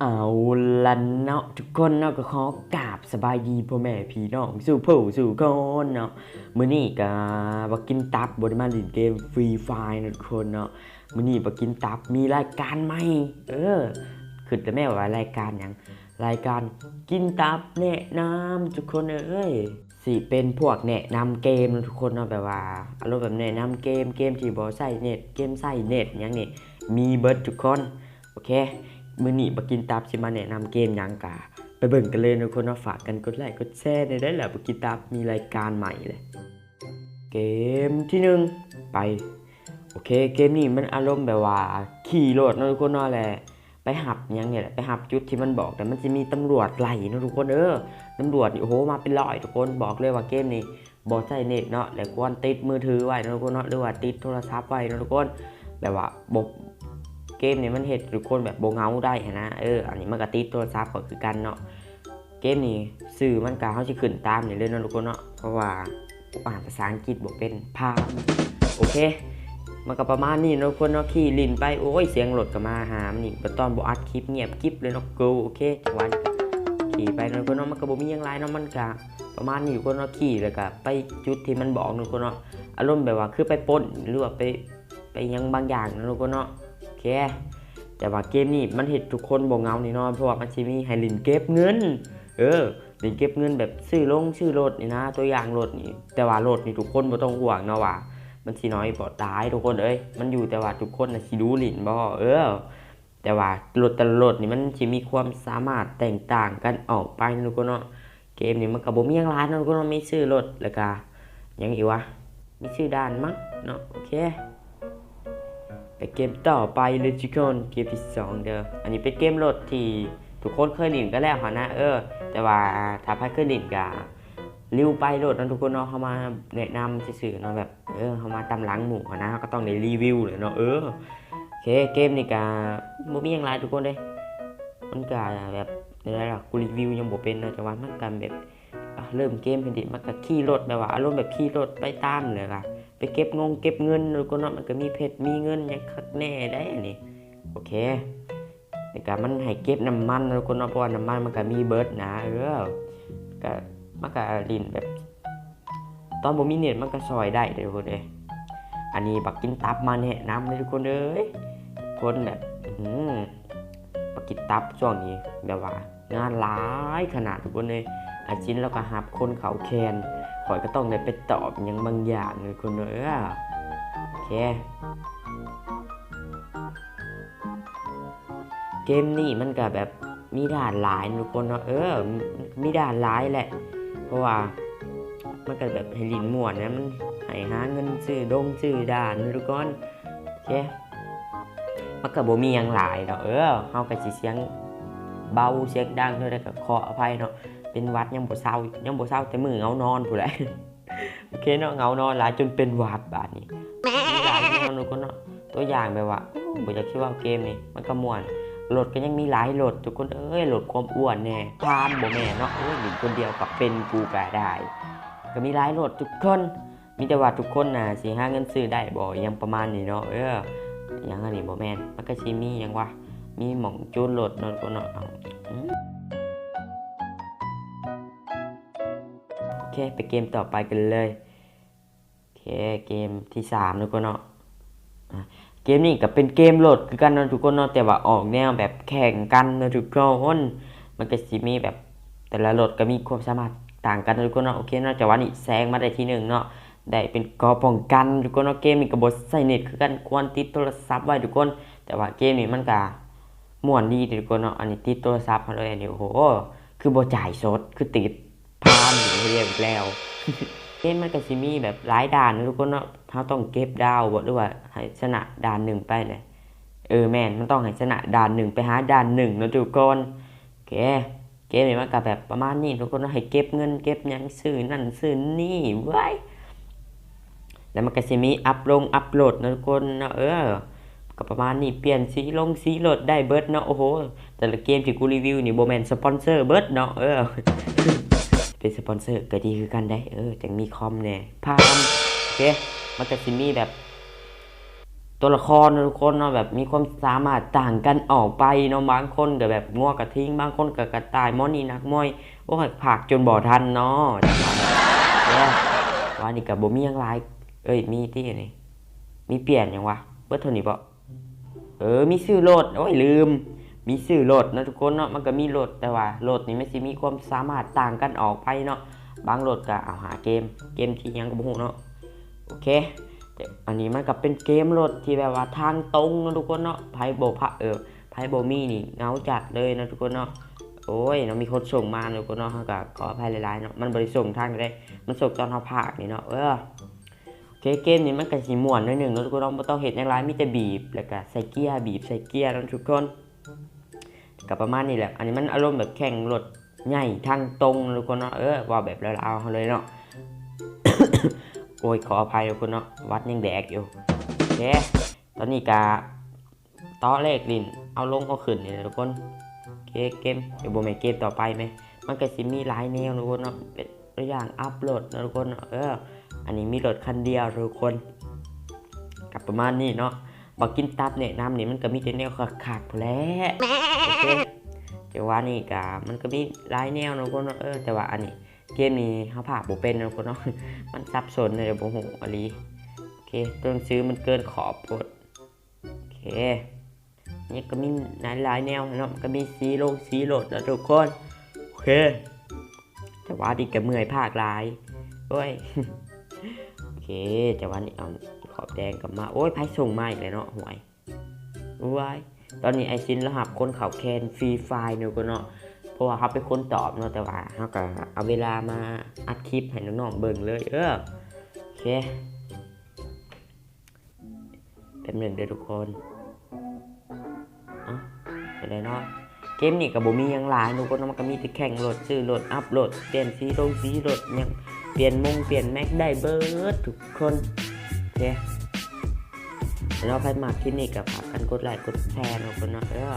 ເອົາລະເນາະທຸກຄົນເນາະ ກໍຂໍກາບສະບາຍດີພໍ່ແມ່ພີ່ນ້ອງສູ່ຜູ້ສູ່ຄົນເນາະ. ມື້ນີ້ກໍບັກກິນຕັບບໍ່ໄດ້ມາຫຼິ້ນເກມ Free Fire ເນາະທຸກຄົນເນາະ. ມື້ນີ້ບັກກິນຕັບມີລາຍການໃໝ່ ເອີ ຄິດແລ້ວແມ່ວ່າລາຍການຫຍັງ? ລາຍການກິນຕັບແນະນຳທຸກຄົນເອີຍ. ຊິເປັນພວກແນະນຳເກມເນາະທຸກຄົນເນາະ ແບບວ່າອາລົມແບບແນະນຳເກມ ເກມທີ່ບໍ່ໃຊ້ເນັດ ເກມໃຊ້ເນັດຫຍັງນີ້ ມີເບິດທຸກຄົນ. ໂອເຄ ມື້ນີ້ບັກກິນຕັບຊິມາແນະນຳເກມຫຍັງ ກະໄປເບິ່ງກັນເລີຍເນາະທຸກຄົນເນາະ. ຝາກກັນກົດໄລກົດແຊແດ່ເດີ້ ແລ້ວບັກກິນຕັບມີລາຍການໃໝ່ແລ້ວ. ເກມທີໜຶ່ງ ໄປ. ໂອເຄ ເກມນີ້ມັນອາລົມແບບວ່າຂີ່ລົດເນາະທຸກຄົນເນາະ ແລະ ໄປຮັບຫຍັງນີ້ແຫຼະ ໄປຮັບຈຸດທີ່ມັນບອກ ແຕ່ມັນຊິມີຕຳຫຼວດໄລ່ເນາະທຸກຄົນເອີ. ຕຳຫຼວດນີ້ ໂອ້ໂຫ ມາເປັນຮ້ອຍທຸກຄົນ. ບອກເລີຍວ່າເກມນີ້ບໍ່ໃຊ້ເນັດເນາະ ແລະ ຄວນຕິດມືຖືໄວ້ເນາະທຸກຄົນເນາະ ຫຼືວ່າຕິດໂທລະສັບໄວ້ເນາະທຸກຄົນ. ແບບວ່າບໍ່ ເກມນີ້ມັນເຮັດໃຫ້ທຸກຄົນແບບບໍ່ເຫງົາໄດ້ຫັ້ນນະ. ເອີ ອັນນີ້ມັນກໍຕິດໂທລະສັບກໍຄືກັນເນາະ. ເກມນີ້ຊື່ມັນກະ ເຮົາຊິຂຶ້ນຕາມນີ້ເລີຍເນາະທຸກຄົນເນາະ ເພາະວ່າກູອ່ານພາສາອັງກິດບໍ່ເປັນ ພາມ. ໂອເຄ ມັນກະປະມານນີ້ເນາະທຸກຄົນເນາະ. ຂີ່ຫຼິ້ນໄປ ໂອ້ຍ ສຽງລົດກະມາຫາມັນອີກ ແບບຕອນບໍ່ອັດຄລິບງຽບກິບເລີຍເນາະ. ໂກ ໂອເຄ ຈັງຫວະນີ້ກະຂີ່ໄປເນາະທຸກຄົນເນາະ. ມັນກະບໍ່ມີຫຍັງຫຼາຍເນາະ ມັນກະປະມານນີ້ທຸກຄົນເນາະ. ຂີ່ແລ້ວກະໄປຈຸດທີ່ມັນບອກເນາະທຸກຄົນເນາະ ອາລົມແບບວ່າຄືໄປປຸ້ນ ຫຼືວ່າໄປ ໄປຫຍັງບາງຢ່າງເນາະທຸກຄົນເນາະ. ໂອເຄ ແຕ່ວ່າເກມນີ້ມັນເຮັດທຸກຄົນບໍ່ເຫງົາແນ່ນອນ ເພາະວ່າມັນຊິມີໃຫ້ຫຼິ້ນເກັບເງິນ. ເອີ ຫຼິ້ນເກັບເງິນແບບຊື້ລົງຊື້ລົດນີ້ນະ ຕົວຢ່າງລົດນີ້ ແຕ່ວ່າລົດນີ້ທຸກຄົນບໍ່ຕ້ອງຫ່ວງເນາະວ່າມັນຊິໜ້ອຍບໍ່ຫຼາຍທຸກຄົນເອີຍ ມັນຢູ່ແຕ່ວ່າທຸກຄົນນະຊິຮູ້ຫຼິ້ນບໍ່. ເອີ ແຕ່ວ່າລົດແຕ່ລະລົດນີ້ມັນຊິມີຄວາມສາມາດແຕກຕ່າງກັນອອກໄປເນາະທຸກຄົນເນາະ. ເກມນີ້ມັນກະບໍ່ມີຫຍັງຫຼາຍເນາະທຸກຄົນເນາະ ມີຊື້ລົດ ແລ້ວກະຫຍັງອີກວະ ມີຊື້ດ່ານມັ້ງເນາະ. ໂອເຄ ໄປເກມຕໍ່ໄປເລີຍທຸກຄົນ ເກມທີສອງເດີ້. ອັນນີ້ເປັນເກມລົດທີ່ທຸກຄົນເຄີຍຫຼິ້ນໄປແລ້ວຫັ້ນນະ ເອີ ແຕ່ວ່າຖ້າໃຜເຄີຍຫຼິ້ນກະ ລິວໄປໂລດເນາະທຸກຄົນເນາະ. ເຮົາມາແນະນຳຊື່ໆເນາະ ແບບ ເອີ ເຮົາມາຕາມຫຼັງໝູ່ຫັ້ນນະ ເຮົາກໍຕ້ອງໄດ້ຣີວິວແຫຼະເນາະ. ເອີ ໂອເຄ ເກມນີ້ກະບໍ່ມີຫຍັງຫຼາຍທຸກຄົນເດ້ ມັນກະແບບ ແນວໃດລະ ກູຣີວິວຍັງບໍ່ເປັນເນາະ ແຕ່ວ່າມັນກະແບບ ເລີ່ມເກມຫັ້ນເດ ມັນກະຂີ່ລົດ ແບບວ່າອາລົມແບບຂີ່ລົດໄປຕາມ ແລ້ວກະໄປເກັບງົງເກັບເງິນທຸກຄົນເນາະ. ມັນກະມີເພັດມີເງິນຫຍັງຄັກແນ່ໄດ໋ອັນນີ້. ໂອເຄ ແລ້ວກະມັນໃຫ້ເກັບນ້ຳມັນເນາະທຸກຄົນເນາະ ເພາະວ່ານ້ຳມັນມັນກະມີເບິດນະ. ເອີ ກະ ມັນກະຫຼິ້ນແບບ ຕອນບໍ່ມີເນັດມັນກະຊ່ອຍໄດ້ເດ້ທຸກຄົນເອີຍ. ອັນນີ້ບັກກິນຕັບມາແນະນຳເລີຍທຸກຄົນເອີຍ. ຄົນແບບ ອື ບັກກິນຕັບຊ່ວງນີ້ແບບວ່າງານຫຼາຍຂະໜາດທຸກຄົນເອີຍ. ອາຈິນລາວກະຮັບຄົນເຂົ້າແຂນ ຂ້ອຍກະຕ້ອງໄດ້ໄປຕອບຫຍັງບາງຢ່າງທຸກຄົນເອີຍ. ໂອເຄ ເກມນີ້ມັນກະແບບມີດ່ານຫຼາຍທຸກຄົນເນາະ. ເອີ ມີດ່ານຫຼາຍແຫຼະ ເພາະວ່າມັນກະແບບໃຫ້ຫຼິ້ນມ່ວນນະ ມັນໃຫ້ຫາເງິນຊື້ດົງຊື້ດ່ານທຸກຄົນ. ໂອເຄ ມັນກະບໍ່ມີຫຍັງຫຼາຍດອກ. ເອີ ເຮົາກະຊິສຽງເບົາສຽງດັງເທົ່າໃດກະຂໍອະໄພເນາະ ເປັນຫວັດຍັງບໍ່ເຊົາ ຍັງບໍ່ເຊົາແຕ່ມື້ເຫງົານອນພຸ້ນແຫຼະ. ໂອເຄເນາະ ເຫງົານອນຫຼາຍຈົນເປັນຫວັດບາດນີ້. ມີຫຼາຍແນວເນາະທຸກຄົນເນາະ ຕົວຢ່າງແບບວ່າ ໂອ້ ບໍ່ຢາກຊິເວົ້າ ເກມນີ້ມັນກະມ່ວນ ລົດກະຍັງມີຫຼາຍລົດທຸກຄົນເອີຍ. ລົດຄວາມອ້ວນແນ່ ພາມບໍ່ແມ່ນເນາະ ໂອ້ຍ ຫຼິ້ນຄົນດຽວກະເປັນ ກູກະໄດ້ ກະມີຫຼາຍລົດທຸກຄົນ. ມີແຕ່ວ່າທຸກຄົນນະຊິຫາເງິນຊື້ໄດ້ບໍ່ ຫຍັງປະມານນີ້ເນາະ. ເອີ ຫຍັງອັນນີ້ບໍ່ແມ່ນ ມັນກະຊິມີຫຍັງວະ ມີໝ່ອງຈູນລົດເນາະທຸກຄົນເນາະ. ເອົາ ອື ໂອເຄ ໄປເກມຕໍ່ໄປກັນເລີຍ. ໂອເຄ ເກມທີສາມທຸກຄົນເນາະ. ອາ ເກມນີ້ກະເປັນເກມລົດຄືກັນເນາະທຸກຄົນເນາະ ແຕ່ວ່າອອກແນວແບບແຂ່ງກັນເນາະທຸກຄົນ. ມັນກະຊິມີແບບ ແຕ່ລະລົດກະມີຄວາມສາມາດຕ່າງກັນເນາະທຸກຄົນເນາະ. ໂອເຄເນາະ ຈັງຫວະນີ້ແຊງມາໄດ້ທີໜຶ່ງເນາະ ໄດ້ເປັນກໍປ້ອງກັນທຸກຄົນເນາະ. ເກມນີ້ກະບໍ່ໃຊ້ເນັດຄືກັນ ຄວນຕິດໂທລະສັບໄວ້ທຸກຄົນ. ແຕ່ວ່າເກມນີ້ມັນກະມ່ວນດີເດ້ທຸກຄົນເນາະ. ອັນນີ້ຕິດໂທລະສັບເຮົາເລີຍ ອັນນີ້ ໂອ້ໂຫ ຄືບໍ່ຈ່າຍສົດ ຄືຕິດ ພາມອີກແລ້ວ. ເກມມັນກະຊິມີແບບຫຼາຍດ່ານເນາະທຸກຄົນເນາະ ເຮົາຕ້ອງເກັບດາວບໍ່ ຫຼືວ່າໃຫ້ຊະນະດ່ານໜຶ່ງໄປແຫຼະ. ເອີ ແມ່ນ ມັນຕ້ອງໃຫ້ຊະນະດ່ານໜຶ່ງໄປຫາດ່ານໜຶ່ງເນາະທຸກຄົນ. ໂອເຄ ເກມນີ້ມັນກະແບບປະມານນີ້ທຸກຄົນເນາະ ໃຫ້ເກັບເງິນເກັບຫຍັງ ຊື້ນັ້ນຊື້ນີ້ ເວີ້ຍ ແລ້ວມັນກະຊິມີອັບລົງອັບໂຫຼດເນາະທຸກຄົນເນາະ. ເອີ ກະປະມານນີ້ ປ່ຽນສີລົງສີລົດໄດ້ເບິດເນາະ. ໂອ້ໂຫ ແຕ່ລະເກມທີ່ກູຣີວິວນີ້ບໍ່ແມ່ນສະປອນເຊີເບິດເນາະ. ເອີ ເປັນສະປອນເຊີກະດີຄືກັນໄດ໋ ເອີ ຈັ່ງມີຄອມແນ່ ພາມ. ໂອເຄ ມັນກະຊິມີແບບ ຕົວລະຄອນເນາະທຸກຄົນເນາະ ແບບມີຄວາມສາມາດຕ່າງກັນອອກໄປເນາະ. ບາງຄົນກໍແບບງົວກະທິງ ບາງຄົນກໍກະຕ່າຍ ໝໍນີ້ນັກມວຍ. ໂອ້ຍ ພາກຈົນບໍ່ທັນເນາະ ວ່ານີ້ກໍບໍ່ມີຫຍັງຫຼາຍ. ເອີຍ ມີຕິອັນນີ້ ມີປ່ຽນຫຍັງວະ ເບິດເທົ່ານີ້ບໍ? ເອີ ມີຊື້ລົດ ໂອ້ຍ ລືມ ມີຊື້ລົດເນາະທຸກຄົນເນາະ. ມັນກໍມີລົດ ແຕ່ວ່າລົດນີ້ມັນຊິມີຄວາມສາມາດຕ່າງກັນອອກໄປເນາະ. ບາງລົດກໍເອົາຫາເກມ ເກມທີ່ຫຍັງກໍບໍ່ຮູ້ເນາະ. ໂອເຄ ແຕ່ອັນນີ້ມັນກໍເປັນເກມລົດທີ່ແບບວ່າທາງຕົງເນາະທຸກຄົນເນາະ. ໃຜບໍ່ພະ ເອີ ໃຜບໍ່ມີນີ້ເຫງົາຈັດເລີຍເນາະທຸກຄົນເນາະ. ໂອ້ຍເນາະ ມີຄົນສົ່ງມາເນາະທຸກຄົນເນາະ ເຮົາກໍຂໍອະໄພຫຼາຍໆເນາະ. ມັນບໍ່ໄດ້ສົ່ງທາງໃດ ມັນສົ່ງຕອນເຮົາພາກນີ້ເນາະ. ເອີ ໂອເຄ ເກມນີ້ມັນກໍຊິມ່ວນໜ້ອຍໜຶ່ງເນາະທຸກຄົນເນາະ. ບໍ່ຕ້ອງເຮັດຫຍັງຫຼາຍ ມີແຕ່ບີບ ແລ້ວກໍໃສ່ເກຍ ບີບໃສ່ເກຍເນາະທຸກຄົນ. ກໍປະມານນີ້ແຫຼະ ອັນນີ້ມັນອາລົມແບບແຂ່ງລົດໃຫຍ່ທາງຕົງເນາະທຸກຄົນເນາະ. ເອີ ເວົ້າແບບລາວໆເຮົາເລີຍເນາະ. ໂອ້ຍ ຂໍອະໄພທຸກຄົນເນາະ ຫວັດຍັງແດກຢູ່. ໂອເຄ ຕອນນີ້ກະ ຕໍ່ເລກຫຼິ້ນ ເອົາລົງເອົາຂຶ້ນນີ້ແຫຼະທຸກຄົນ. ເກມ ເກມ ເອີ ບໍ່ແມ່ນເກມຕໍ່ໄປແມ ມັນກໍຊິມີຫຼາຍແນວທຸກຄົນເນາະ ເປັນ ຢ່າງອັບລົດເນາະທຸກຄົນເນາະ. ເອີ ອັນນີ້ມີລົດຄັນດຽວທຸກຄົນ ກໍປະມານນີ້ເນາະ. ບັກກິນຕັບແນະນຳນີ້ ມັນກໍມີແຕ່ແນວຄັກໆພຸ້ນແຫຼະ. ໂອເຄ ແຕ່ວ່ານີ້ກໍ ມັນກໍມີຫຼາຍແນວເນາະທຸກຄົນເນາະ. ເອີ ແຕ່ວ່າອັນນີ້ ເກມນີ້ເຮົາພາກບໍ່ເປັນເນາະທຸກຄົນເນາະ ມັນສັບສົນເລີຍ ບໍ່ຮູ້ອີ່ຫຼີ. ໂອເຄ ຕົວໜັງສືມັນເກີນຂອບໂພດ. ໂອເຄ ນີ້ກໍມີຫຼາຍໆແນວເນາະ ກໍມີສີລົງສີລົດເນາະທຸກຄົນ. ໂອເຄ ແຕ່ວ່ານີ້ກໍເມື່ອຍພາກຫຼາຍ ໂອ້ຍ. ໂອເຄ ແຕ່ວ່ານີ້ເອົາຂອບແດງກັບມາ. ໂອ້ຍ ໃຜສົ່ງມາອີກແລ້ວເນາະ ຫວຍ. ໂອ້ຍ ຕອນນີ້ອ້າຍຊິນລະຮັບຄົນເຂົ້າແຂ່ງຟຣີຟາຍເນາະທຸກຄົນເນາະ ເພາະວ່າເຮົາເປັນຄົນຕອບເນາະ. ແຕ່ວ່າເຮົາກໍເອົາເວລາມາອັດຄລິບໃຫ້ນ້ອງໆເບິ່ງເລີຍ. ເອີ ໂອເຄ ແປັບໜຶ່ງເດີທຸກຄົນ. ເອົ້າ ຈັ່ງໃດເນາະ ເກມນີ້ກໍບໍ່ມີຫຍັງຫຼາຍເນາະທຸກຄົນເນາະ. ມັນກໍມີແຕ່ແຂ່ງລົດ ຊື້ລົດ ອັບລົດ ປ່ຽນສີລົງສີລົດຫຍັງ ປ່ຽນມົງປ່ຽນແມັກໄດ້ເບິດທຸກຄົນ. ໂອເຄ ແລ້ວໃຜມັກຄລິບນີ້ກໍຝາກກັນກົດໄລກົດແຊເນາະທຸກຄົນເນາະ. ເອີ